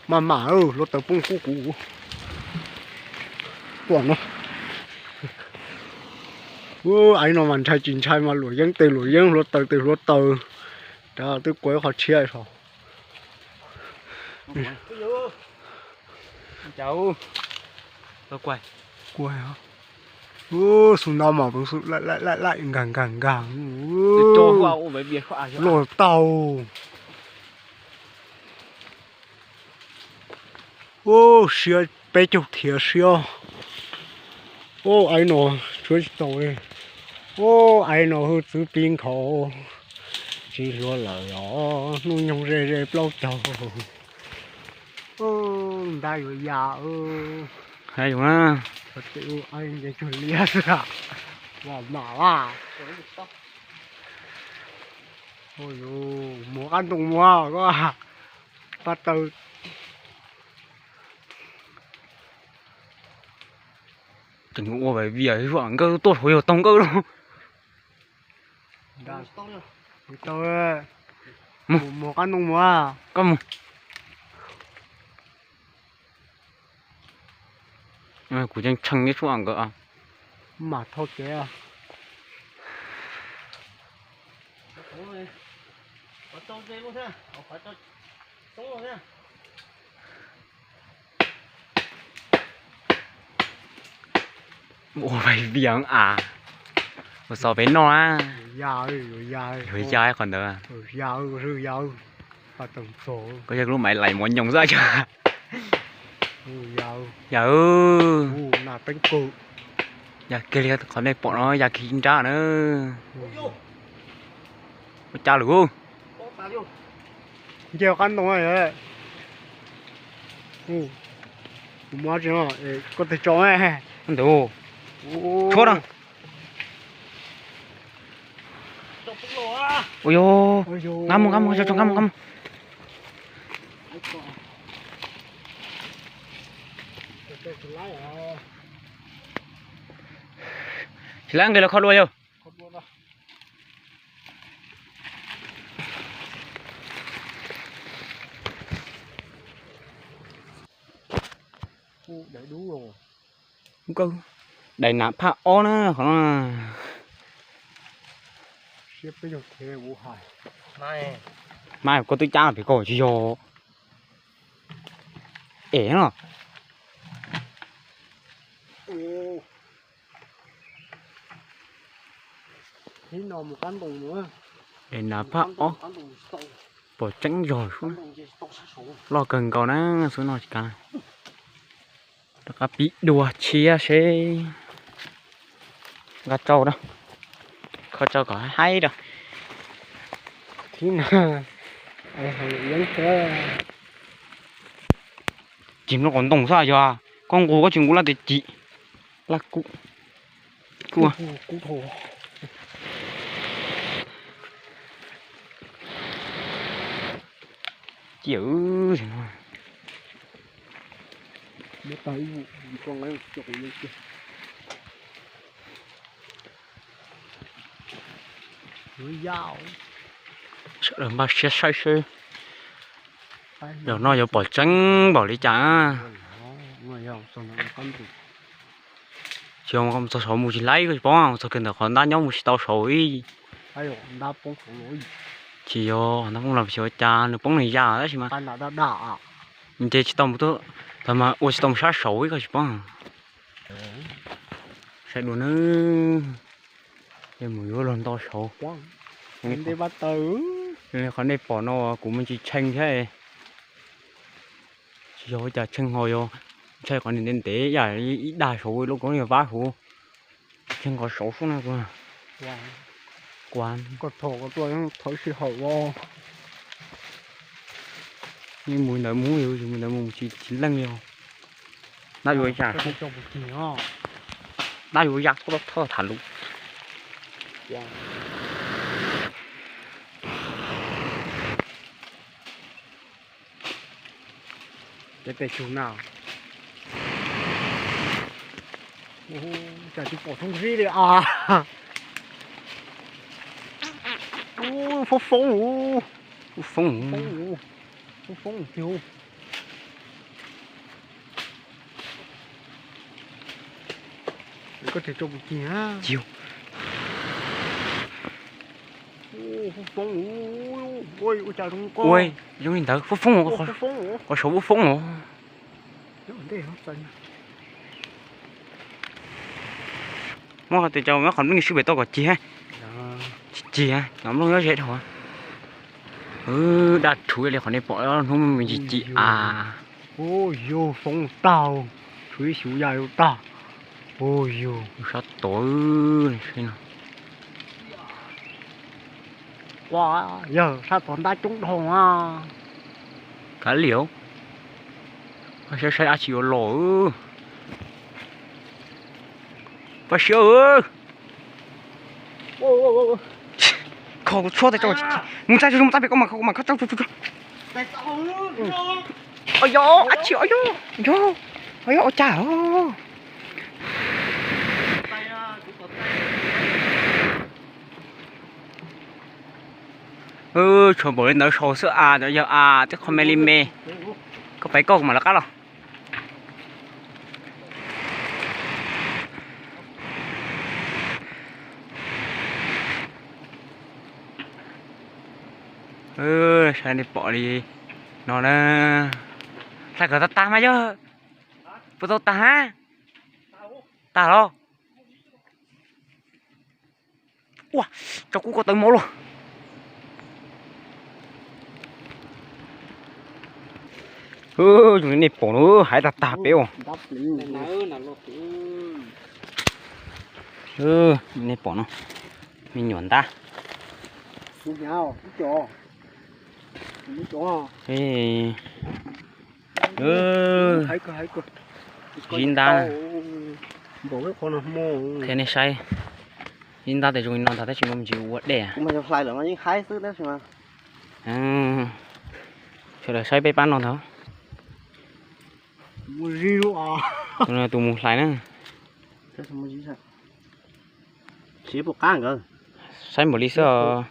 Maj mam, hluav taws poob kub kuv. Tuaj no. Aiv no mas ntshai tsis ntshai mas luam yeeb tes luam yeeb, hluav taws tes hluav taws. Rov twb kua ib qho tshiab saud. Kua, xu no mas laim laim nkag nkag nkag. Luaj tau. Ub, siab peb caug thiab siab. Ub, aiv no tshuav tsis tau li. Ub, aiv no hwj txwv pib nkhaus, tsis hluav lawm os, hnub nyoog ze ze plaub caug. Ntab yuav ya. Hais yus na. Nce cug liab xwb a. Vam mam a. Muag qab ntoo muag koj. Pab taw. Tseem ua vim zuam nkawd tuaj hauv yog taug nkawd lawm. Mus, mus qab ntoo mus. Koj mus. Kuv tseem tshee ib tshuaj nkawd. Mam thau kev. Ua vais vias as, ua xov peb noj na. Yuav ya qhov ntawd. Koj yog lub maiv laim mov nyoos xwb. Yawm, ya kiag li qhov nej pom no ya kiag ib nrab na. Ua cas lawm? Nce qab ntoo. Kuv muab tsis no, koj tig tso ntawd. Tshuab no. Ua yog, nqa mus, nqa mus, nqa mus, nqa mus. Tsis laib nqis los kho dua yog. Daim nav phaj ob na qhov no. Mas koj twb cab pem koj tsis yog. Es no. Daim nav phaj ob, pom tseeb zog xwb. Loj kawg nkaus na, xwb no tsis kav. Rov qab pib dua tshiab seb. Nqa tsau na, kho tsau kom haib rau. Tsis nqus qhov ntoo xwb yog, koj nqus koj tsis nqus laj tias cim. Laj kub. Kub. Cia. Sawv daws npaj siab saib seb zaum no yuav pom tseeb npaum li cas. Tsis yog txog saud mus tsis laib koj tsis paub, txog kiag ntawm qhov ntab nyob mus tsis tau saud ib. Tsis yog ntab poob los tsis ua cas, nws poob nws ya tab sis mas nce tsis tau mus, tag mas ua tsis tau mus sab saud ib koj tsis paub. Saib dua nawb. Ces mus yuav luag nto saud. Qhov nej pom no kuv me ntsis tshee thiab. Tsis yog ua cas tshee ho yog, ntshai qhov ntev ntev yam ib dag saud lub koob yog vab huv. Tshee qhov saud sub na. Koj thov koj tuaj thov sij hawm os. Yeej mus ntawd mus, yus mus ntawd mus tsis leej li os. Ntab yuav ya, ntab yuav ya tuaj thawj tham lus. Peb pem tsug na. Cas tsis pom thoob zib li as. Foob foob, foob foob. Foob foob tiag. Koj tes tso kuv cig. Cig. Foob foob. Ua cas zoo koj. Ua zoo li ntawd, foob foob. Qhov saud foob foob os. Muab qhov tes tso, muab qhov nplooj sib pem toj kom cig. Tsis cig, qhov nplooj nyob ze dhau. Daj rhuv li qhov nej pom hnub me ntsis ci a. Ua yog foob tag, tshuav ib xyuv ya yuav tag. Ua yog sab tod no. Ua yog sab tod ntab coob dhau na. Kav liam, saib saib dab tsi yuav los. Pab siab. Kho kuv tshuab tau, mus txaij mus txaij pem koj mas, koj mas kho tau. Yog dab tsi, yog, yog ua cas os. Tshuav npaum li ntawd saud xwb as, yog as twb qho me li me. Koj pem koj, kuv mam lawv qab los. Saib nej pom li no na. Hlais kom tag tag mas yog. Puas tau tag na? Tag los. Ua, tso kuv ko taw mov los. Zoo li nej pom no, hais tag tag pem os. Nej pom no, me nyuam ntab. Zib ntab. Qhia nej saib, zib ntab tes zoo li no ntag tab sis no me ntsis ua dej. Sawv daws saib peb pab no ntag. Tus mus hlais na. Saib npaum li xwb os.